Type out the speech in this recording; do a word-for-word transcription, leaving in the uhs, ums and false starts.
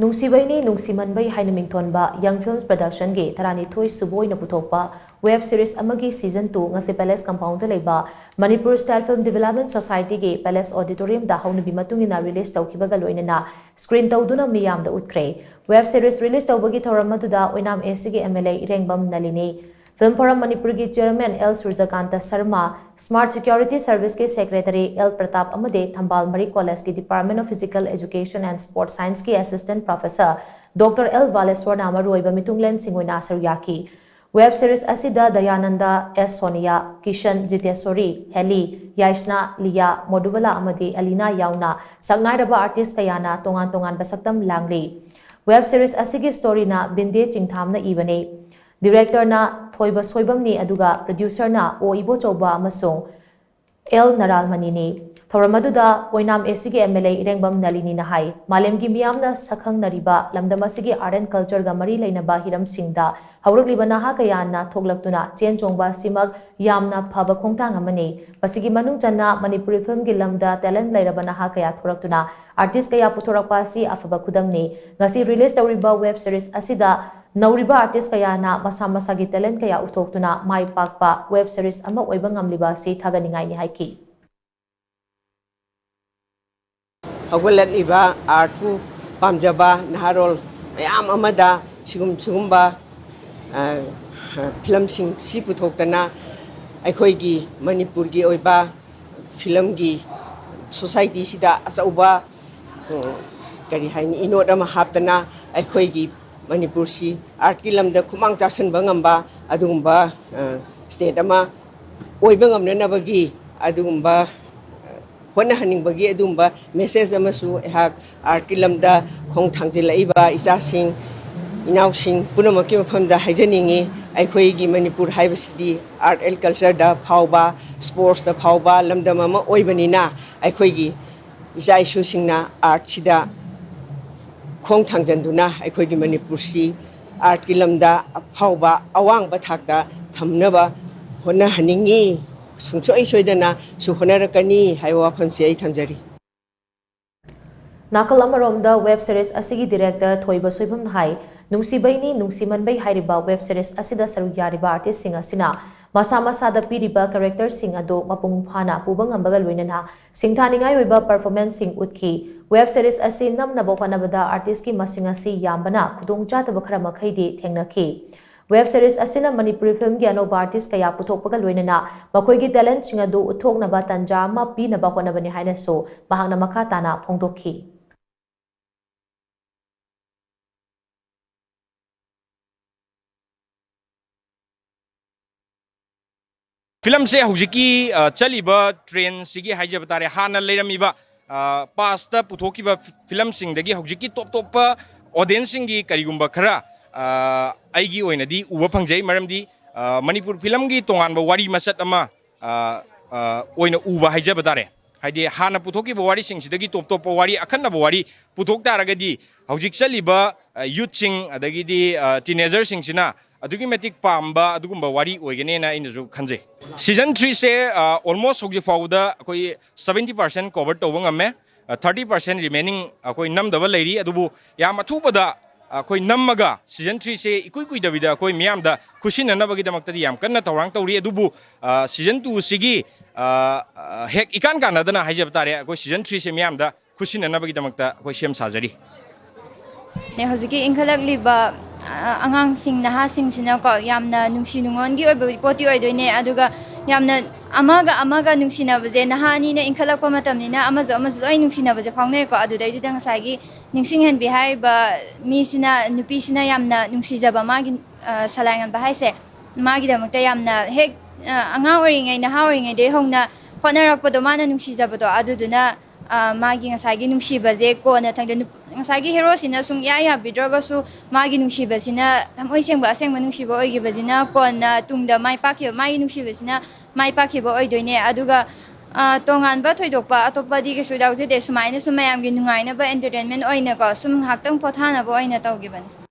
ꯅꯨꯡꯁꯤꯕꯩꯅꯤ ꯅꯨꯡꯁꯤꯃꯟꯕꯩ ꯍꯥꯏꯅ ꯃꯤꯡꯊꯣꯟꯕ Young Films Productionꯒꯤ ꯇꯔꯥꯅꯤꯊꯣꯏ ꯁꯨꯕ ꯑꯣꯏꯅ ꯄꯨꯊꯣꯛꯄ web series ꯑꯃꯒꯤ season two ꯉꯁꯤ Palace Compoundꯗ ꯂꯩꯕ Manipur Style Film Development Societyꯒꯤ Palace Auditoriumꯗ ꯍꯧꯅꯕꯤ ꯃꯇꯨꯡ ꯏꯟꯅ release ꯇꯧꯈꯤꯕꯒ ꯂꯣꯏꯅꯅ screen ꯇꯧꯗꯨꯅ ꯃꯤꯌꯥꯝꯗ ꯎꯠꯈ꯭ꯔꯦ꯫ Web series release ꯇꯧꯕꯒꯤ ꯊꯧꯔꯝ ꯑꯗꯨꯗ ꯑꯣꯏꯅꯥꯝ ACꯒꯤ MLA ꯏꯔꯦꯡꯕꯝ ꯅꯂꯤꯅꯤ, Film Forum ꯃꯅꯤꯄꯨꯔꯒꯤ chairman L ꯁꯨꯔꯖꯀꯥꯟꯇ Sharma, Smart Security Serviceꯀꯤ secretary L Pratap ꯑꯃꯗꯤ ꯊꯝꯕꯥꯜ ꯃꯔꯤ Collegeꯀꯤ Department of Physical Education and Sports Scienceꯀꯤ assistant professor Doctor L ꯕꯥꯂꯦꯁꯣꯔꯅ ꯃꯔꯨꯑꯣꯏꯕ ꯃꯤꯊꯨꯡꯂꯦꯟꯁꯤꯡ ꯑꯣꯏꯅ ꯁꯔꯨꯛ ꯌꯥꯈꯤ꯫ Web series ꯑꯁꯤꯗ Dayananda, S Sonia, Kisan, ꯖꯤꯇꯦꯁꯣꯔꯤ, heli, ꯌꯥꯏꯁꯅꯥ, Lia, ꯃꯣꯗꯨꯕꯂꯥ ꯑꯃꯗꯤ ꯑꯦꯂꯤꯅꯥ ꯌꯥꯎꯅ ꯁꯛꯅꯥꯏꯔꯕ artist ꯀꯌꯥꯅ ꯇꯣꯉꯥꯟ ꯇꯣꯉꯥꯟꯕ ꯁꯛꯇꯝ ꯂꯥꯡꯂꯤ꯫ Web series ꯑꯁꯤꯒꯤ storyꯅ ꯕꯤꯟꯗꯦ ꯆꯤꯡꯊꯥꯝꯅ ꯏꯕꯅꯤ꯫ Directorꯅ ꯊꯣꯏꯕ ꯁꯣꯏꯕꯝꯅꯤ, ꯑꯗꯨꯒ producerꯅ ꯑꯣ ꯏꯕꯣꯆꯧꯕ ꯑꯃꯁꯨꯡ L ꯅꯔꯥꯜꯃꯅꯤꯅꯤ꯫ ꯊꯧꯔꯝ ꯑꯗꯨꯗ ꯑꯣꯏꯅꯥꯝ ACꯒꯤ MLA ꯏꯔꯦꯡꯕꯝ ꯅꯂꯤꯅꯤꯅ ꯍꯥꯏ, ꯃꯥꯂꯦꯝꯒꯤ ꯃꯤꯌꯥꯝꯅ ꯁꯛꯈꯪꯅꯔꯤꯕ ꯂꯝꯗꯝ ꯑꯁꯤꯒꯤ art and cultureꯒ ꯃꯔꯤ ꯂꯩꯅꯕ ꯍꯤꯔꯝꯁꯤꯡꯗ ꯍꯧꯔꯛꯂꯤꯕ ꯅꯍꯥ ꯀꯌꯥꯅ ꯊꯣꯛꯂꯛꯇꯨꯅ ꯆꯦꯟ ꯆꯣꯡꯕ ꯑꯁꯤꯃꯛ ꯌꯥꯝꯅ ꯐꯕ ꯈꯣꯡꯊꯥꯡ ꯑꯃꯅꯤ꯫ ꯃꯁꯤꯒꯤ ꯃꯅꯨꯡ ꯆꯟꯅ ꯃꯅꯤꯄꯨꯔꯤ filmꯒꯤ ꯂꯝꯗ talent ꯂꯩꯔꯕ ꯅꯍꯥ ꯀꯌꯥ ꯊꯣꯔꯛꯇꯨꯅ artist ꯀꯌꯥ ꯄꯨꯊꯣꯔꯛꯄ ꯑꯁꯤ ꯑꯐꯕ ꯈꯨꯗꯝꯅꯤ꯫ ꯉꯁꯤ release ꯇꯧꯔꯤꯕ web series ꯑꯁꯤꯗ ꯅꯧꯔꯤꯕ artist ꯀꯌꯥꯅ ꯃꯁꯥ ꯃꯁꯥꯒꯤ talent ꯀꯌꯥ ꯎꯠꯊꯣꯛꯇꯨꯅ ꯃꯥꯏ ꯄꯥꯛꯄ web series ꯑꯃ ꯑꯣꯏꯕ ꯉꯝꯂꯤꯕ ꯑꯁꯤ ꯊꯥꯒꯠꯅꯤꯡꯉꯥꯏꯅꯤ ꯍꯥꯏꯈꯤ꯫ ꯍꯧꯒꯠꯂꯛꯂꯤꯕ artꯄꯨ ꯄꯥꯝꯖꯕ ꯅꯍꯥꯔꯣꯜ ꯃꯌꯥꯝ ꯑꯃꯗ ꯁꯤꯒꯨꯝ ꯁꯤꯒꯨꯝꯕ ꯐꯤꯂꯝꯁꯤꯡ ꯁꯤ ꯄꯨꯊꯣꯛꯇꯅ ꯑꯩꯈꯣꯏꯒꯤ ꯃꯅꯤꯄꯨꯔꯒꯤ ꯑꯣꯏꯕ ꯐꯤꯂꯝꯒꯤ societyꯁꯤꯗ ꯑꯆꯧꯕ ꯀꯔꯤ ꯍꯥꯏꯅꯤ, ꯏꯅꯣꯠ ꯑꯃ ꯍꯥꯞꯇꯅ ꯑꯩꯈꯣꯏꯒꯤ ꯃꯅꯤꯄꯨꯔꯁꯤ artꯀꯤ ꯂꯝꯗ ꯈꯨꯃꯥꯡ ꯆꯥꯎꯁꯤꯟꯕ ꯉꯝꯕ ꯑꯗꯨꯒꯨꯝꯕ state ꯑꯃ ꯑꯣꯏꯕ ꯉꯝꯅꯅꯕꯒꯤ ꯑꯗꯨꯒꯨꯝꯕ ꯍꯣꯠꯅꯍꯟꯅꯤꯡꯕꯒꯤ ꯑꯗꯨꯒꯨꯝꯕ message ꯑꯃꯁꯨ ꯑꯩꯍꯥꯛ artꯀꯤ ꯂꯝꯗ ꯈꯣꯡ ꯊꯥꯡꯖꯤꯜꯂꯛꯏꯕ ꯏꯆꯥꯁꯤꯡ ꯏꯅꯥꯎꯁꯤꯡ ꯄꯨꯝꯅꯃꯛꯀꯤ ꯃꯐꯝꯗ ꯍꯥꯏꯖꯅꯤꯡꯏ꯫ ꯑꯩꯈꯣꯏꯒꯤ ꯃꯅꯤꯄꯨꯔ ꯍꯥꯏꯕꯁꯤꯗꯤ art and cultureꯗ ꯐꯥꯎꯕ, sportsꯇ ꯐꯥꯎꯕ ꯂꯝꯗꯝ ꯑꯃ ꯑꯣꯏꯕꯅꯤꯅ ꯑꯩꯈꯣꯏꯒꯤ ꯏꯆꯥ ꯏꯁꯨꯁꯤꯡꯅ artꯁꯤꯗ ꯈꯣꯡ ꯊꯥꯡꯖꯤꯟꯗꯨꯅ ꯑꯩꯈꯣꯏꯒꯤ ꯃꯅꯤꯄꯨꯔꯁꯤ artꯀꯤ ꯂꯝꯗ ꯑꯐꯥꯎꯕ ꯑꯋꯥꯡꯕ ꯊꯥꯛꯇ ꯊꯝꯅꯕ ꯍꯣꯠꯅꯍꯟꯅꯤꯡꯏ꯫ ꯁꯨꯡꯁꯣꯏ ꯁꯣꯏꯗꯅꯁꯨ ꯍꯣꯠꯅꯔꯛꯀꯅꯤ ꯍꯥꯏꯕ ꯋꯥꯐꯝꯁꯤ ꯑꯩ ꯊꯝꯖꯔꯤ꯫ ꯅꯥꯀꯜ ꯑꯃꯔꯣꯝꯗ, ꯋꯦꯕ ꯁꯤꯔꯤꯖ ꯑꯁꯤꯒꯤ ꯗꯤꯔꯦꯛꯇꯔ ꯊꯣꯏꯕ ꯁꯣꯏꯕꯝꯅ ꯍꯥꯏ, ꯅꯨꯡꯁꯤꯕꯩꯅꯤ ꯅꯨꯡꯁꯤꯃꯟꯕꯩ ꯍꯥꯏꯔꯤꯕ ꯋꯦꯕ ꯁꯤꯔꯤꯖ ꯑꯁꯤꯗ ꯁꯔꯨꯛ ꯌꯥꯔꯤꯕ ꯑꯥꯔꯇꯤꯁꯁꯤꯡ ꯑꯁꯤꯅ ꯃꯁꯥ ꯃꯁꯥꯗ ꯄꯤꯔꯤꯕ ꯀꯦꯔꯦꯛꯇꯔꯁꯤꯡ ꯑꯗꯨ ꯃꯄꯨꯡ ꯐꯥꯅ ꯄꯨꯕ ꯉꯝꯕꯒ ꯂꯣꯏꯅꯅ ꯁꯤꯡꯊꯥꯅꯤꯡꯉꯥꯏ ꯑꯣꯏꯕ ꯄꯔꯐꯣꯔꯃꯦꯟꯁꯁꯤꯡ ꯎꯠꯈꯤ꯫ ꯋꯦꯕ ꯁꯤꯔꯤꯖ ꯑꯁꯤ ꯅꯝꯅꯕ ꯍꯣꯠꯅꯕꯗ ꯑꯥꯔꯇꯤꯁꯀꯤ ꯃꯁꯤꯡ ꯑꯁꯤ ꯌꯥꯝꯕꯅ ꯈꯨꯗꯣꯡꯆꯥꯗꯕ ꯈꯔ ꯃꯈꯩꯗꯤ ꯊꯦꯡꯅꯈꯤ꯫ ꯋꯦꯕ ꯁꯤꯔꯤꯖ ꯑꯁꯤꯅ ꯃꯅꯤꯄꯨꯔꯤ ꯐꯤꯜꯝꯒꯤ ꯑꯅꯧꯕ ꯑꯥꯔꯇꯤꯁ ꯀꯌꯥ ꯄꯨꯊꯣꯛꯄꯒ ꯂꯣꯏꯅꯅ ꯃꯈꯣꯏꯒꯤ ꯇꯦꯂꯦꯟꯠꯁꯤꯡ ꯑꯗꯨ ꯎꯠꯊꯣꯛꯅꯕ ꯇꯥꯟꯖꯥ ꯑꯃ ꯄꯤꯅꯕ ꯍꯣꯠꯅꯕꯅꯤ ꯍꯥꯏꯅꯁꯨ ꯃꯍꯥꯛꯅ ꯃꯈꯥ ꯇꯥꯅ ꯐꯣꯡꯗꯣꯛꯈꯤ꯫ ꯐꯤꯂꯝꯁꯦ ꯍꯧꯖꯤꯛꯀꯤ, ꯑ, ꯆꯠꯂꯤꯕ ꯇ꯭ꯔꯦꯟꯁꯤꯒꯤ ꯍꯥꯏꯖꯕ ꯇꯥꯔꯦ, ꯍꯥꯟꯅ ꯂꯩꯔꯝꯃꯤꯕ, ꯑ, ꯄꯥꯁꯇ ꯄꯨꯊꯣꯛꯈꯤꯕ ꯐꯤ-, ꯐꯤꯂꯝꯁꯤꯡꯗꯒꯤ ꯍꯧꯖꯤꯛꯀꯤ ꯇꯣꯞ ꯇꯣꯞꯄ ꯑꯣꯗꯤꯌꯦꯟꯁꯁꯤꯡꯒꯤ ꯀꯔꯤꯒꯨꯝꯕ ꯈꯔ, ꯑ, ꯑꯩꯒꯤ ꯑꯣꯏꯅꯗꯤ ꯎꯕ ꯐꯪꯖꯩ꯫ ꯃꯔꯝꯗꯤ, ꯑ, ꯃꯅꯤꯄꯨꯔ ꯐꯤꯂꯝꯒꯤ ꯇꯣꯉꯥꯟꯕ ꯋꯥꯔꯤ ꯃꯆꯠ ꯑꯃ, ꯑ, ꯑ, ꯑꯣꯏꯅ ꯎꯕ ꯍꯥꯏꯖꯕ ꯇꯥꯔꯦ꯫ ꯍꯥꯏꯗꯤ ꯍꯥꯟꯅ ꯄꯨꯊꯣꯛꯈꯤꯕ ꯋꯥꯔꯤꯁꯤꯡꯁꯤꯗꯒꯤ ꯇꯣꯞ ꯇꯣꯞꯄ ꯋꯥꯔꯤ, ꯑꯈꯟꯅꯕ ꯋꯥꯔꯤ ꯄꯨꯊꯣꯛ ꯇꯥꯔꯒꯗꯤ ꯍꯧꯖꯤꯛ ꯆꯠꯂꯤꯕ, ꯑ, ꯌꯨꯠꯁꯤꯡ ꯑꯗꯒꯤꯗꯤ, ꯑ, ꯇꯤꯅꯦꯖꯔꯁꯤꯡꯁꯤꯅ ꯑꯗꯨꯛꯀꯤ ꯃꯇꯤꯛ ꯄꯥꯝꯕ ꯑꯗꯨꯒꯨꯝꯕ ꯋꯥꯔꯤ ꯑꯣꯏꯒꯅꯦꯅ ꯑꯩꯅꯁꯨ ꯈꯟꯖꯩ꯫ ꯁꯤꯖꯟ ꯊ꯭ꯔꯤꯁꯦ, ꯑ, almost ꯍꯧꯖꯤꯛ ꯐꯥꯎꯕꯗ ꯑꯩꯈꯣꯏ seventy percent cover ꯇꯧꯕ ꯉꯝꯃꯦ꯫ ꯑ, thirty percent remaining ꯑꯩꯈꯣꯏ ꯅꯝꯗꯕ ꯂꯩꯔꯤ꯫ ꯑꯗꯨꯕꯨ ꯌꯥꯝ ꯑꯊꯨꯕꯗ ꯑꯩꯈꯣꯏ ꯅꯝꯃꯒ ꯁꯤꯖꯟ ꯊ꯭ꯔꯤꯁꯦ ꯏꯀꯨꯏ ꯀꯨꯏꯗꯕꯤꯗ ꯑꯩꯈꯣꯏ ꯃꯤꯌꯥꯝꯗ ꯈꯨꯠꯁꯤꯟꯅꯅꯕꯒꯤꯗꯃꯛꯇꯗꯤ ꯌꯥꯝ ꯀꯟꯅ ꯊꯧꯔꯥꯡ ꯇꯧꯔꯤ꯫ ꯑꯗꯨꯕꯨ, ꯑ, ꯁꯤꯖꯟ ꯇꯨꯁꯤꯒꯤ, ꯑ, ꯑ, ꯍꯦꯛ ꯏꯀꯥꯟ ꯀꯥꯟꯅꯗꯅ ꯍꯥꯏꯖꯕ ꯇꯥꯔꯦ, ꯑꯩꯈꯣꯏ ꯁꯤꯖꯟ ꯊ꯭ꯔꯤꯁꯦ ꯃꯤꯌꯥꯝꯗ ꯈꯨꯠꯁꯤꯟꯅꯅꯕꯒꯤꯗꯃꯛꯇ ꯑꯩꯈꯣꯏ ꯁꯦꯝ ꯁꯥꯖꯔꯤ꯫ ꯅꯦ, ꯍꯧꯖꯤꯛꯀꯤ ꯏꯟꯈꯠꯂꯛꯂꯤꯕ, ꯑ, ꯑꯉꯥꯡꯁꯤꯡ, ꯅꯍꯥꯁꯤꯡꯁꯤꯅꯀꯣ, ꯌꯥꯝꯅ ꯅꯨꯡꯁꯤ ꯅꯨꯡꯉꯣꯟꯒꯤ ꯑꯣꯏꯕ ꯄꯣꯠꯇꯤ ꯑꯣꯏꯗꯣꯏꯅꯦ, ꯑꯗꯨꯒ ꯌꯥꯝꯅ ꯑꯃꯒ ꯑꯃꯒ ꯅꯨꯡꯁꯤꯅꯕꯁꯦ, ꯅꯍꯥ ꯑꯅꯤꯅ ꯏꯟꯈꯠꯂꯛꯄ ꯃꯇꯝꯅꯤꯅ ꯑꯃꯁꯨ ꯑꯃꯁꯨ ꯂꯣꯏ ꯅꯨꯡꯁꯤꯅꯕꯁꯦ ꯐꯥꯎꯅꯩꯀꯣ꯫ ꯑꯗꯨꯗꯩꯗꯨꯗ ꯉꯁꯥꯏꯒꯤ ꯅꯤꯡꯁꯤꯡꯍꯟꯕꯤ ꯍꯥꯏꯔꯤꯕ ꯃꯤꯁꯤꯅ, ꯅꯨꯄꯤꯁꯤꯅ ꯌꯥꯝꯅ ꯅꯨꯡꯁꯤꯖꯕ, ꯃꯥꯒꯤ, ꯑ, ꯁꯂꯥꯏꯉꯟꯕ ꯍꯥꯏꯁꯦ, ꯃꯥꯒꯤꯗꯃꯛꯇ ꯌꯥꯝꯅ ꯍꯦꯛ, ꯑ, ꯑꯉꯥꯡ ꯑꯣꯏꯔꯤꯉꯩ, ꯅꯍꯥ ꯑꯣꯏꯔꯤꯉꯩꯗꯩ ꯍꯧꯅ ꯍꯣꯠꯅꯔꯛꯄꯗꯣ, ꯃꯥꯅ ꯅꯨꯡꯁꯤꯖꯕꯗꯣ, ꯑꯗꯨꯗꯨꯅ, ꯑ, ꯃꯥꯒꯤ ꯉꯁꯥꯏꯒꯤ ꯅꯨꯡꯁꯤꯕꯁꯦ ꯀꯣꯟꯅ ꯊꯪꯗ ꯅꯨꯞ-, ꯉꯁꯥꯏꯒꯤ ꯍꯦꯔꯣꯁꯤꯅ ꯁꯨꯡꯌꯥ ꯌꯥꯕꯤꯗ꯭ꯔꯒꯁꯨ, ꯃꯥꯒꯤ ꯅꯨꯡꯁꯤꯕꯁꯤꯅ, ꯊꯃꯣꯏ ꯁꯦꯡꯕ ꯑꯁꯦꯡꯕ ꯅꯨꯡꯁꯤꯕ ꯑꯣꯏꯈꯤꯕꯁꯤꯅ ꯀꯣꯟꯅ ꯇꯨꯡꯗ ꯃꯥꯏ ꯄꯥꯛꯈꯤꯕ, ꯃꯥꯒꯤ ꯅꯨꯡꯁꯤꯕꯁꯤꯅ ꯃꯥꯏ ꯄꯥꯛꯈꯤꯕ ꯑꯣꯏꯗꯣꯏꯅꯦ꯫ ꯑꯗꯨꯒ, ꯑ, ꯇꯣꯉꯥꯟꯕ ꯊꯣꯏꯗꯣꯛꯄ ꯑꯇꯣꯞꯄꯗꯤ ꯀꯩꯁꯨ ꯌꯥꯎꯖꯗꯦ꯫ ꯁꯨꯃꯥꯏꯅ ꯁꯨꯝ ꯃꯌꯥꯝꯒꯤ ꯅꯨꯡꯉꯥꯏꯅꯕ, entertainment ꯑꯣꯏꯅꯀꯣ, ꯁꯨꯝ ꯉꯥꯏꯍꯥꯛꯇꯪ ꯄꯣꯊꯥꯅꯕ ꯑꯣꯏꯅ ꯇꯧꯈꯤꯕꯅꯤ꯫